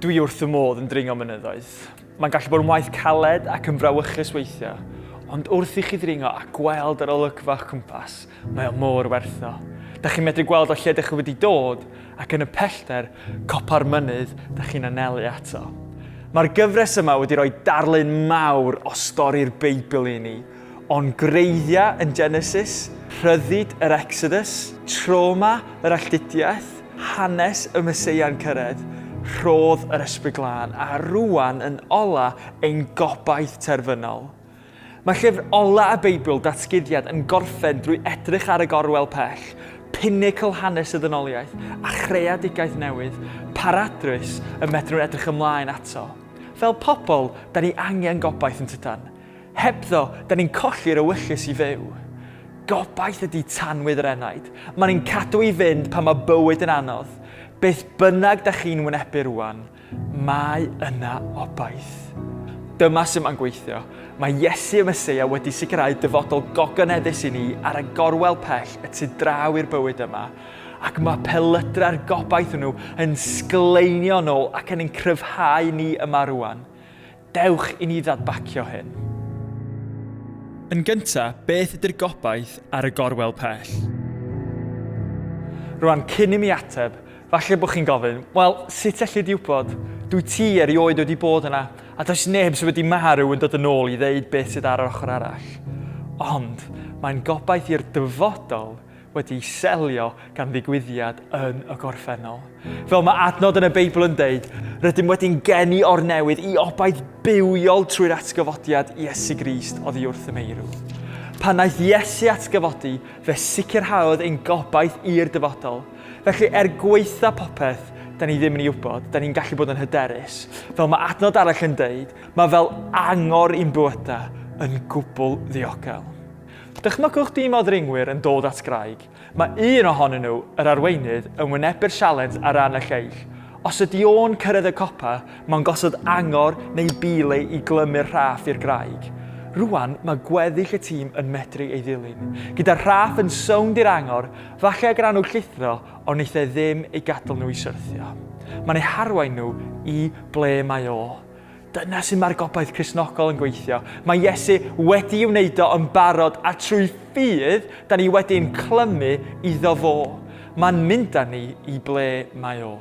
Dwi wrth fy modd yn dringo mynyddoedd. Mae'n gallu bod yn waith caled ac yn frawychus weithiau, ond wrth i chi ddringo a gweld yr olygfa o'ch cwmpas, mae o mor werth o. Da chi'n medru gweld o lle dych chi wedi dod, ac yn y pellter, copa'r mynydd da chi'n anelu ato. Mae'r gyfres yma wedi rhoi darlun mawr o stori'r Beibl i ni, O'n gwreiddiau yn Genesis, rhyddid yr Exodus, trawma yr alltudiaeth, hanes y Meseia'n cyrraedd, rhodd yr Ysbryd Glân, a rŵan yn ola ein gobaith terfynol. Mae llyfr ola y Beibl, Datguddiad, yn gorffen drwy edrych ar y gorwel pell, pinacl hanes y ddynoliaeth, a chreadigaeth newydd, paradwys y medrwn edrych ymlaen ato. Fel pobl, da ni angen gobaith yn tydan? Hebddo, da ni'n colli'r ewyllys i fyw. Gobaith ydy tanwydd yr enaid. Mae'n ein cadw i fynd pan mae bywyd yn anodd. Beth bynnag da chi'n wynebu rwan, mae yna obaith. Dyma sut mae'n gweithio. Mae Iesu y Meseia wedi sicrhau dyfodol gogoneddus i ni ar y gorwel pell y tu draw i'r bywyd yma, ac mae pelydrau'r gobaith hwnnw yn sgleinio nôl ac yn ein cryfhau ni yma rwan. Dewch i ni ddadbacio hyn. Yn gyntaf, beth ydy'r gobaith ar y gorwel pell? Rwan, cyn i mi ateb, falle bod chi'n gofyn, wel, sut elli di wybod? Dwi ti erioed wedi bod yna, a does neb sydd wedi marw yn dod yn ôl i ddeud beth sydd ar yr ochr arall. Ond, mae'n gobaith i'r dyfodol wedi'i selio gan ddigwyddiad yn y gorffennol. Fel mae adnod yn y Beibl yn deud, rydym wedi'n geni o'r newydd i obaith bywiol trwy'r atgyfodiad Iesu Grist oddi wrth y meirw. Pan wnaeth Iesu atgyfodi, fe sicrhaodd ein gobaith i'r dyfodol. Felly, er gwaetha popeth, da ni ddim yn ei wybod, da ni'n gallu bod yn hyderus. Fel mae adnod arall yn deud, mae fel angor i'n bywydau yn gwbl ddiogel. Dychmygwch dîm o ddringwyr yn dod at graig. Mae un ohonyn nhw, yr arweinydd, yn wynebu'r sialens ar ran y lleill. Os ydy o'n cyrraedd y copa, mae'n gosod angor neu bile i glymu'r rhaff i'r graig. Rwan, mae gweddill y tîm yn medru ei ddilyn. Gyda'r rhaff yn sownd i'r angor, falle y gwnawn nhw llithro, ond wneith e ddim eu gadael nhw i syrthio. Mae'n eu harwain nhw i ble mae o. Dyna sut mae'r gobaith Cristnogol yn gweithio. Mae Iesu wedi'i wneud o yn barod a trwy ffydd, da ni wedi'n clymu iddo fo. Mae'n mynd â ni i ble mae o.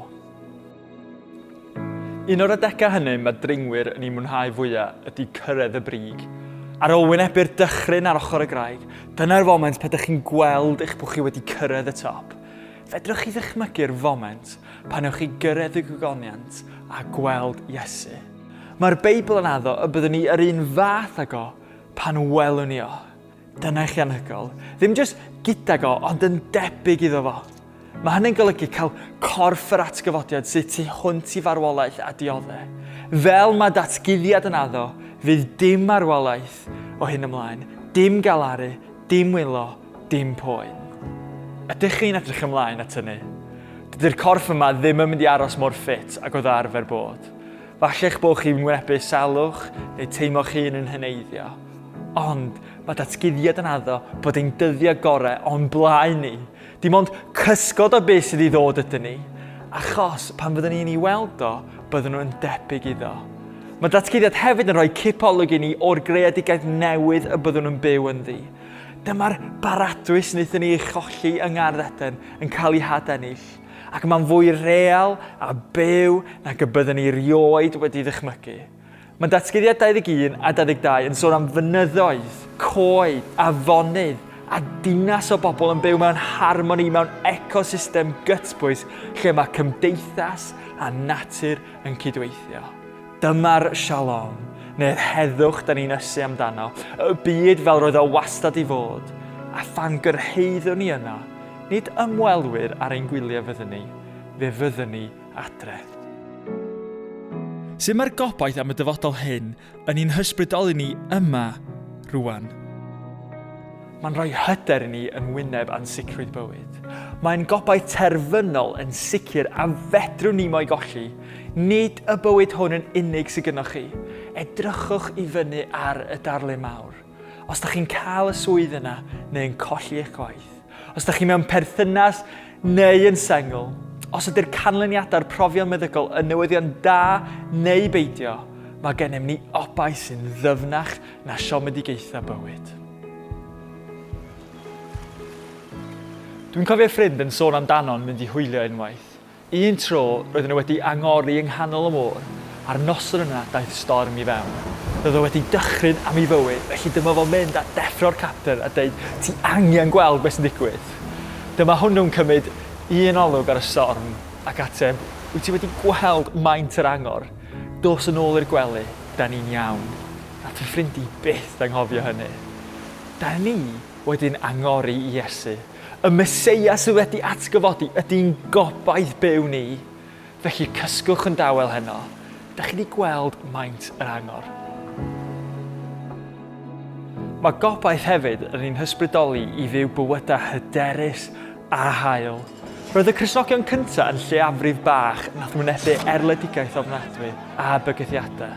Un o'r adegau hynny mae dringwyr yn ei mwynhau fwyaf ydy cyrraedd y brig. Ar ôl wynebu'r dychryn ar ochr y graig, dyna'r foment pan ydych chi'n gweld eich bod chi wedi cyrraedd y top. Fedrwch chi ddychmygu'r foment pan ewch chi gyrraedd y gogoniant a gweld Iesu? Mae'r Beibl yn addo y byddwn ni yr un fath ag o pan welwn ni o. Dyna i chi anhygoel. Ddim jyst gydag o, ond yn debyg iddo fo. Mae hynny'n golygu cael corff yr atgyfodiad sydd tu hwnt i farwolaeth a diodde. Fel mae datguddiad yn addo, fydd dim marwolaeth o hyn ymlaen, dim galaru, dim wylo, Dim poen. Ydych chi'n edrych ymlaen at hynny? Dydy'r corff yma ddim yn mynd i aros mor ffit ag oedd arfer bod. Falle eich bod chi'n wynebu salwch neu teimlo'ch hun yn heneiddio. Ond mae datguddiad yn addo bod ein dyddiau gorau o'n blaen ni. Dim ond cysgod o beth sydd i ddod ydyn ni. Achos pan fyddwn ni'n ei weld o, byddwn nhw'n debyg iddo. Mae datguddiad hefyd yn rhoi cipolwg i ni o'r greadigaeth newydd y byddwn yn byw ynddi. Dyma'r baradwys wnaethon ni ei cholli yng Ngardd Eden yn cael ei hadennill, ac mae'n fwy real a byw nag y byddwn ni rioed wedi ddychmygu. Mae Datguddiad 21 a 22 yn sôn am fynyddoedd, coed, afonydd, a dinas o bobl yn byw mewn harmoni, mewn ecosystem gytbwys lle mae cymdeithas a natur yn cydweithio. Dyma'r shalom, neu'r heddwch da ni'n ysu amdano, y byd fel roedd o wastad i fod, a phan gyrhaeddwn ni yno, nid ymwelwyr ar ein gwyliau fyddwn ni, fe fyddwn ni adre. Sut mae'r gobaith am y dyfodol hyn yn ein hysbrydoli ni yma rwan? Mae'n rhoi hyder i ni yn wyneb ansicrwydd bywyd. Mae'n gobaith terfynol yn sicr a fedrwn ni mo'i golli. Nid y bywyd hwn yn unig sydd gynnwch chi. Edrychwch i fyny ar y darlun mawr. Os da chi'n cael y swydd yna neu yn colli eich gwaith, os da chi mewn perthynas neu yn sengl, Os ydy'r canlyniadau'r profion meddygol yn newyddion da neu beidio, mae gennym ni obaith sy'n ddyfnach na siomedigaethau bywyd. Dwi'n cofio ffrind yn sôn amdano'n mynd i hwylio unwaith. Un tro, roedden nhw wedi angori yng nghanol y môr, a'r noson yna daeth storm i fewn. Roedd o wedi dychryn am ei fywyd, felly dyma fo'n mynd a deffro'r capten a deud, Ti angen gweld beth sy'n digwydd. Dyma hwnnw'n cymryd un olwg ar y storm ac ateb, Wyt ti wedi gweld maint yr angor? Dos yn ôl i'r gwely, da ni'n iawn. Nath fy ffrind i byth anghofio hynny. Da ni wedi'n angori i Iesu. Y Meseia sydd wedi atgyfodi ydy'n gobaith byw ni. Felly cysgwch yn dawel heno. Da chi wedi gweld maint yr angor. Mae gobaith hefyd yn ein hysbrydoli i fyw bywydau hyderus a hael. Roedd y Cristnogion cyntaf yn lleiafrif bach nath wynebu erledigaeth ofnadwy a bygythiadau.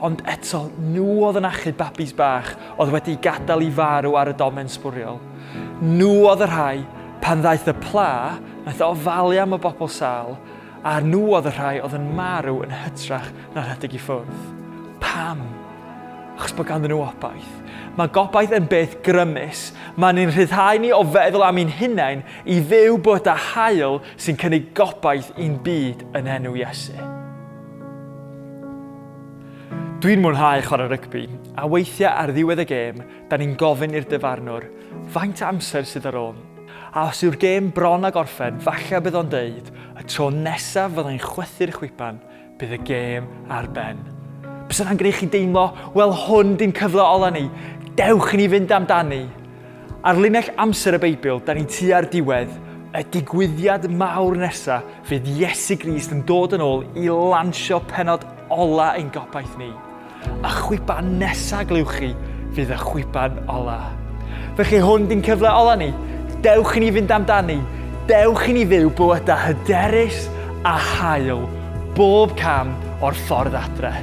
Ond eto, nhw oedd yn achub babis bach oedd wedi gadael i farw ar y domen sbwriel. Nhw oedd y rhai, pan ddaeth y pla, wnaeth ofalu am y bobl sâl, a nhw oedd y rhai oedd yn marw yn hytrach na rhedeg i ffwrdd. Pam? Achos bod ganddyn nhw obaith. Mae gobaith yn beth grymus. Mae'n ein rhyddhau ni o feddwl am ein hunain i fyw bywydau hael sy'n cynnig gobaith i'n byd yn enw Iesu. Dwi'n mwynhau chwarae rygbi, a weithiau ar ddiwedd y gêm, da ni'n gofyn i'r dyfarnwr, faint amser sydd ar ôl? A os yw'r gêm bron â gorffen, falle bydd o'n deud, y tro nesaf fyddai'n chwythu'r chwiban, bydd y gêm ar ben. Bysa hwnna'n gwneud chi deimlo, wel hwn di'n cyfle ola ni, dewch i ni fynd amdani. Ar linell amser y Beibl, da ni tua'r diwedd, y digwyddiad mawr nesa fydd Iesu Grist yn dod yn ôl i lansio pennod ola ein gobaith ni. Y chwiban nesa glywch chi fydd y chwiban ola. Felly hwn di'n cyfle ola ni. Dewch i ni fynd amdani. Dewch i ni fyw bywydau hyderus a hael bob cam o'r ffordd adre.